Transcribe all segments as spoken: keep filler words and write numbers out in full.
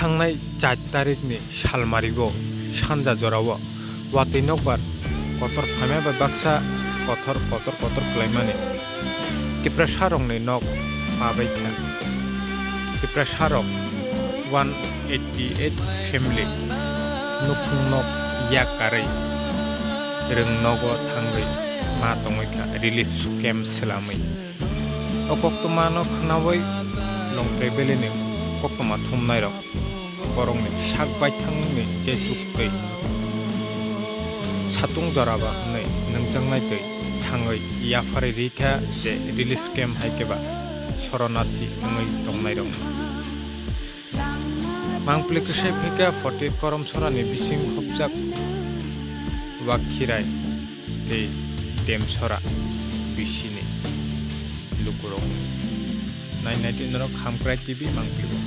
Thangnai char tarikni salmario sanja jorao watwi nokbar kotor phaima bai baksa kothor kotor kotor kwlaimani Tiprasarokni nok pabaikha. Tiprasarok one eighty eight family nukhung nok yak karwi rwng nogo thangwi ma tongwikha relief camp swlamwi. O koktwmano khwnawi Longtrai Valley ni koktwma thumnairok borokni sak baithangni je chuktwi satung jora ba hwnwi nungjaknai twi thangwi yapharwi rikha je relief camp hai khe ba shoronathi wngwi tongnairokno. Mangpili kwsai phaikha Photir Koromsorani bising khopjak Wakhirai tei Demsora bisini lukurok. Nai nai tei norok Khamkrai T V Mangpili o.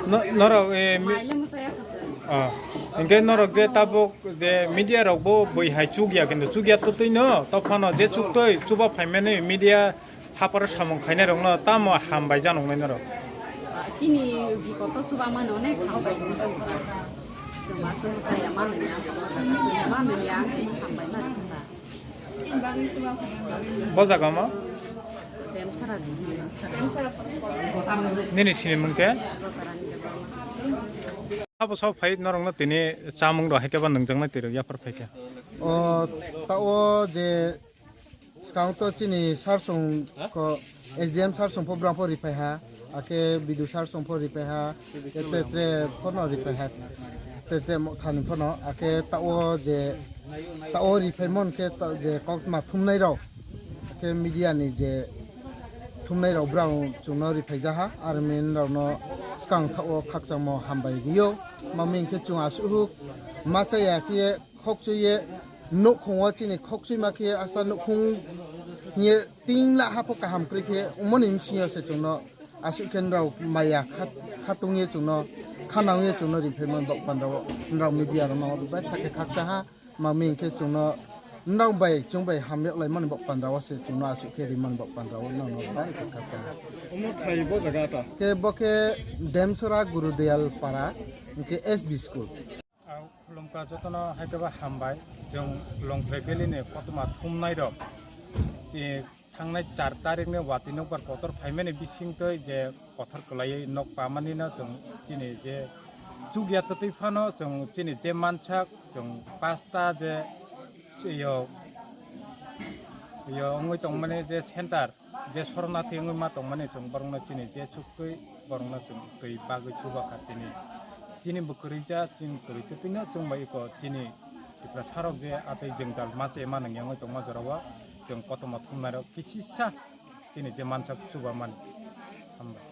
No-, norok, eh, mi-, ah, hingke norok je tabuk je media rok bo bui hai chukya, kintu chukya twtwi no, tophano je chuktwi chuba phaimani media haparo samung khainai rokno tamo hambai janoknai norok. Chini bipot o chuba mani onek hambai. Chwng aswk saya mani ya, mani ya, hambai mani. Bo jaga mo? Nini sinimung khe? Abo sao phai norokno tini chamung rok hai khe ba nungjaknai twi rok yaphar phai khe. O ta o je swkang to chini sir song ko S D M sir song pho brang pho riphai ha, akhe B D O sir song pho riphai ha, tre tre pho no riphai ha, tre tre mo thani pho no, akhe ta o je ta o riphai mon khe ta je koktwma thumnai rok, akhe media ni je thumnai rok brang chwngno riphai jaha, armin rok no swkang ta o khakchangmo hambai rio, mami hwnkhe chwng aswk huk ma chaya khe khokchwiye nukhungo chini khokchwima khe asta nukhung hiye tin la hapho kaham kwrwi khe umoni bisingo se chwngno aswk khe nrao maya kha-, khatungye chwngno khanangye chwngno rimphaiman bok pandrao nrao media rokno bai thakhe khakcha ha mami hinkhe chwngno nrao bai chwng bai hamyok laimani bok pandrao se chwngno aswk khe rimani bok pandrao nrao bai khe khakcha ha. Omo thai bo jaga ta? Khe bo khe Demsora Gurudayal Para hinkhe S B school. Khulumkha jotono haikhe ba hambai. Chwng Longtrai Valley ni koktwma thumnai rok, je thangnai char tarikh ni watwi nokbar kotor phaimani bisingtwi je kothor kwlaiwi nok pamani no chwng chini je chukya twtwi phano chwng chini je mansak chwng pasta je yo yo wngwi tongmani je center je shoronathi wngwi ma tongmani chwng borokno chini je chuktwi borokno chwng twi bagwi chuba kha tini. Chini bo kwrwija chini kwrwi twtwino chwng bai eko chini Tiprasarok je atwi jwngjal ma chema nangya wngwi tongma jorao chwng kotorma thumnairok kisisa chini je mansak chuba mani. Hambai.